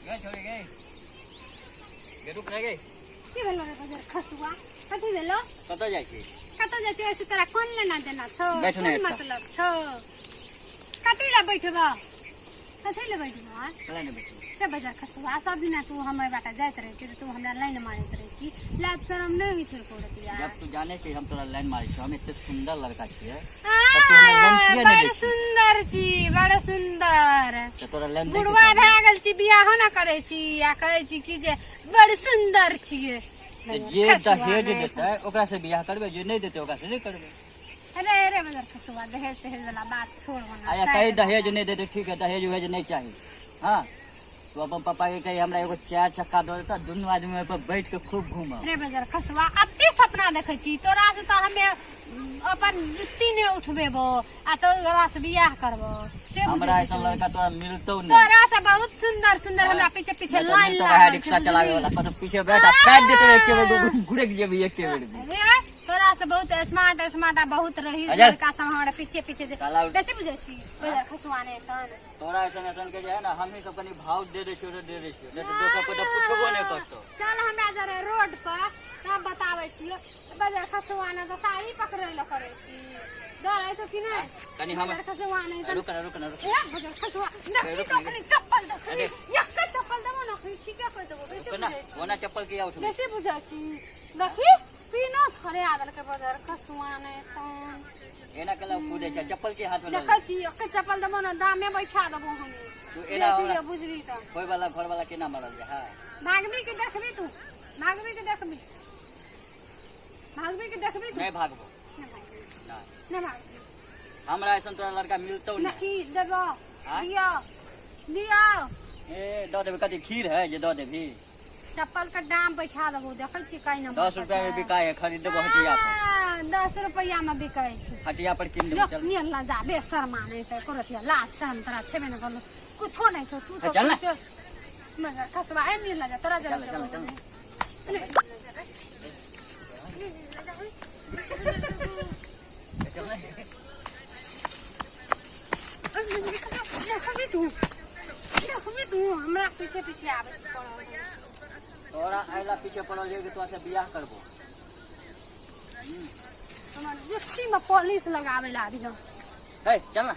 गे छोड़ी गे गे रुक रे गे। की भेलो रे बजर खसुआ, कथी भेलो? कतऽ जाइ छी? कतऽ जाइ छी? ऐसे तोरा कोन लेना देना छौ? बैठ ने कोन एतऽ। मतलब छौ? कथी लए बैठबह, कथी लए बैठबह? कला नहि बैठबो? से बजर खसुआ, सब दिना तू हमर बाटा जाइत रहै छी, तू हमरा लाइन मारैत रहै छी, लाज शरम नहि होइ छौ एको रतिया? जब तू जाने कि हम तोरा लाइन मारै छियौ, हम एते सुंदर लड़का छियै, तऽ तू हमरा लाइन किया नहि बड़ दै छी? सुंदर छी, बड़ सुंदर। तऽ तोरा लाइन दै के बुढ़वा चाही। भए गेल छी, बियाहो न करै छी आ कहै छी कि जे बड़ सुंदर छियै। तऽ जे खसुआ दहेज नहि। देतै ओकरा से बियाह करबै, जे नहि देतै ओकरा से नहि करबै। अरे अरे बजर खसुआ, दहेज तहेज वाला बात छोड़ बना। आया कही दहेज नहि देतै, ठीक है, दहेज उहेज नहि चाही। हाँ, तू अपन पापा के कही हमरा एगो चार चक्का दऽ देता, दुनू आदमी ओहि पर बैठ के खूब घूमब। रे बजर खसुआ, अते सपना देखै छी तोरा से तऽ हमे अपन जुत्ती नहि उठबेबो आ तोरा से बियाह करबो से बुझै हमरा छी ऐसा तू। लड़का तोरा मिलतौ नहीं। तोरा से बहुत सुंदर सुंदर हमरा पीछे पीछे नहीं तो लाइन मिलतौ वएह लागल रिक्शा छै, चलावे वाला, बुझली? कतौ पीछे बैठ आ फेंक देतौ एके बेर, घुरक जेबही एके बेर में। अरे तोरा से बहुत स्मार्ट स्मार्ट आ बहुत रही अजय। लड़का सब हमरा पीछे पीछे जे साला बेसी बुझै छी बजर खसुआ ने तहन। तोरा ऐसन ऐसन के जे है ना, हमही सब कनी भाव दे दै छियौ तऽ दे दै छियौ, नहीं तऽ दोसर कोइ तऽ पुछबो नहि करतौ। चल हमरा जरे रोड पर, तब बताबै छियौ। बजर खसुआ ने तऽ साड़ी पकड़ै लए करै छी, डर होइ छौ कि नहि? कनी हम बजर खसुआ ने तऽ रुक ना, रुक ना, रुक। ए बजर खसुआ, देखी रुक तो ना। अपनी चप्पल देखी। अरे। एक चप्पल देबो ने ठीके कहि देबो। बेसी रुक ना। बुझै छी। ओना चप्पल किया उठबै? बेसी बुझै छी, देखी पीनो छोड़े देलकै बजर खसुआ ने तहन। एना केला कूदै छै? चप्पल के हाथ में लऽ देखै छी, एक चप्पल देबो ने दामे बैठा देबो हम। तू एना बेसी हमरा जे बुझली तऽ होय वाला घर वाला केना मरल जा है? भागबी के देखबी तू, भागबी के देखबी, भागबी के देखबी तू। नहीं भागबो। नहि भागबी? नहीं। नहि भागबी? हमरा ऐसन तोरा लड़का मिलतौ नहीं। नहीं देबो। आँय? दियो दियो। ए दऽ देबै? कथी खीर है जे दऽ देबही? चप्पल के दाम बैठा देबो, देखै छी कहीं न। 10 रुपया में बिकाय है, खरीद देबो हटिया पर। 10 रुपया में बिकै छै? हटिया पर कीन जो देबो, चल। नियर ला जा, बेशर्मा नहीं छै करत लाज शरम तोरा छेबे न करलो, कुछो नहीं छौ तू तो। चल ना। मगर खसवा ए नियर ला जा, तोरा जरूर। चल, चल, चल। चल ना। देखबी तू, देखबी तू, हमरा पीछे पीछे आबै छी पड़ल। तोरा अइला पीछे पड़ल जे कि तोरा से बियाह करबो। हमर जुत्ती में पॉलिश लगावे ला अभी हम। हे चल ना।